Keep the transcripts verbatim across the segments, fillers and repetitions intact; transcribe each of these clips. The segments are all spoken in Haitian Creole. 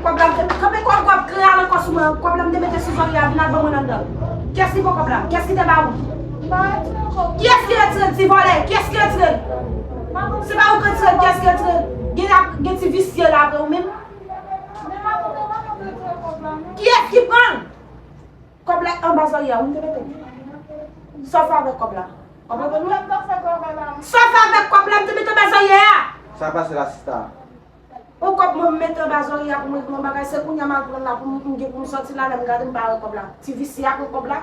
Kòb la, kanpe kòb, kòb kreyal ankò sou mwen. Kòb la m te mete sou zòrye a, vin al ban mwen anndan. Kiyès ki pran kòb la? Kiyès ki te ba ou? Kiyès ki retire l, ti vòlè? Kiyès ki retire l? Se pa ou ki retire l, kiyès ki retire l? Gen, gen ti visye la apre ou menm. Kiyès ki pran l? Kòb la anba zòrye a, ou m te mete. Sa w fè avèk kòb la? Kòb la pou nou? Sa w fè avèk kòb la, m te mete anba zòrye a? Sa k pase la, sista? Yon kòb mwen m mete anba zòrye a pou m regle yon bagay, se kounye a m al pran l la pou m, m gen pou m sòti la, lè m gade m pa wè kòb la. Ti visye a pran kòb la.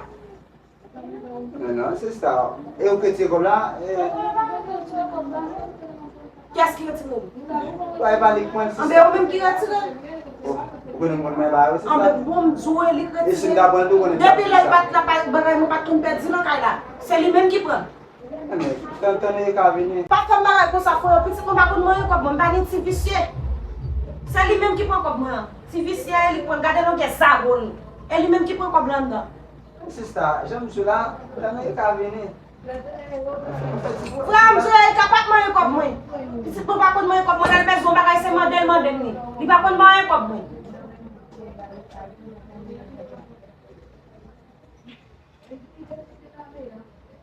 Non, non, sista. E ou k retire kòb la? E... Kiyès ki retire l? Ba, e pa li k pran l, sista. Anben, ou menm ki retire l. Oh, ou konnen m konn mwen ba yo, sista. Anben, bon, m di w, e li k retire l. E si m ta pran l tou, konnen m t ap di sa. Depi lè l pa t la, pa, bagay mwen pa t konn pèdi nan kay la. Se li menm ki pran l. Anben, tann, tann e ka vini. Pa fè m bagay konsa, frè. Pitit mwen pa konn manyen kòb mwen, m pa gen ti visye. Se li menm ki pran kòb mwen an. Ti visye a, e li k pran l. Gade longè zago l. E li menm ki pran kòb la anndan. Sista, jan m di w la, tann e ka vini. Frè m, Joel, ka pa t manyen kòb mwen. Pitit mwen pa konn manyen kòb mwen, lè l bezwen yon bagay, se mande l mande m li. Li pa konn manyen kòb mwen.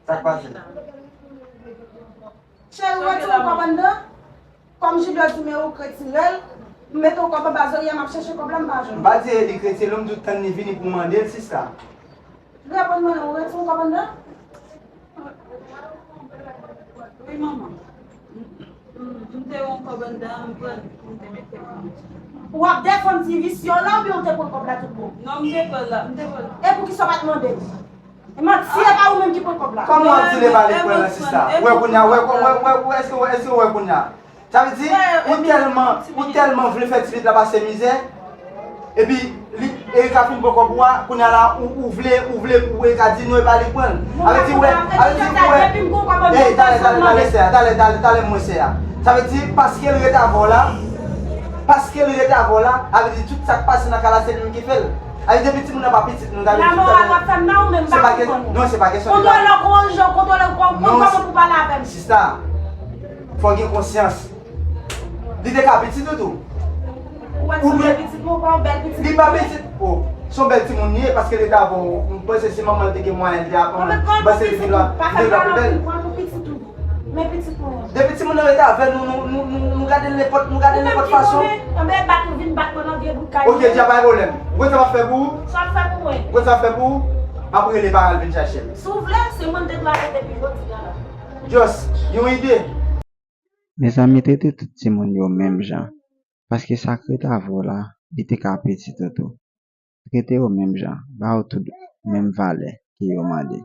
Sa k pase? Cheri, ou retire yon kòb anndan? Kòm Julio di men ou k retire l, m mete yon kòb anba zòrye a, m ap chèche kòb la, m pa jwenn. M pa di e li k retire l, m di w tann li vini pou w mande l, sista. Reponn mwen, ou retire yon kòb anndan? Wi, manman. M, m te wè yon kòb anndan, m pran l, m te mete l. Ou ap defann ti visye w la oubyen ou te pran kòb la tout bon? Non, m te pran l la, m te pran l. E poukisa w pa t mande l? E manti, e pa ou menm ki pran kòb la. Kòman w ap di l e pa li k pran l nan, sista? Ou wè kounye a, ou wè, ou wè, ou wè, ou wè, èske, èske ou wè kounye a? Sa vle di, ou tèlman, ou tèlman vle fè ti pitit la pase mizè, epi li, Erika fin pran kòb ou a, kounye a la, ou, ou vle, ou vle pou Erika di non, e pa li k pran l. Sa vle di, ou wè, sa vle di, ou wè, ey, talè, talè, talè, sè a, talè, talè, talè, mwen, sè a. Sa vle di, paske l rete avè w la, paske l rete avè w la, sa vle di, tout sa k pase nan kay la, se li menm ki fè l. Sa vle di, depi timoun nan pa pitit nou, sa vle di, tout sa, se pa ke, non, se pa kesyon de la. Kontwole w, korije w, kontwole w, kon, kon, kòman pou pale avè m. Sista, fò w gen konsyans. Li te ka pitit ou tou. Ou wè, se yon bèl pitit, mon pa yon bèl pitit. Li pa pitit. Oh, se yon bèl timoun li ye, paske li te avè w. M panse si manman l te gen mwayen, li te ap, m panse li te dwa, li te dwa pi bèl. Pran pou pitit ou. Men pitit mwen. Depi timoun nan rete avè nou, nou, nou, nou, nou gade l nenpòt, nou gade l nenpòt fason. Ou menm ki konnen, anben bat ou vin bat mwen nan vye bout kay. Ok, dja pa gen pwoblèm. Ou konn sa m ap fè pou ou? Sa w ap fè pou mwen? Ou konn sa m ap fè pou ou? M ap rele paran l vin chache l. Si w vle, se mwen m te dwe arete depi jodi a la. Just, yon ide. Mezanmi, trete tout timoun yo menm jan, paske sa k ret avè w la, li te ka pitit ou tou. Trete yo menm jan, ba yo tout menm valè ke yo mande.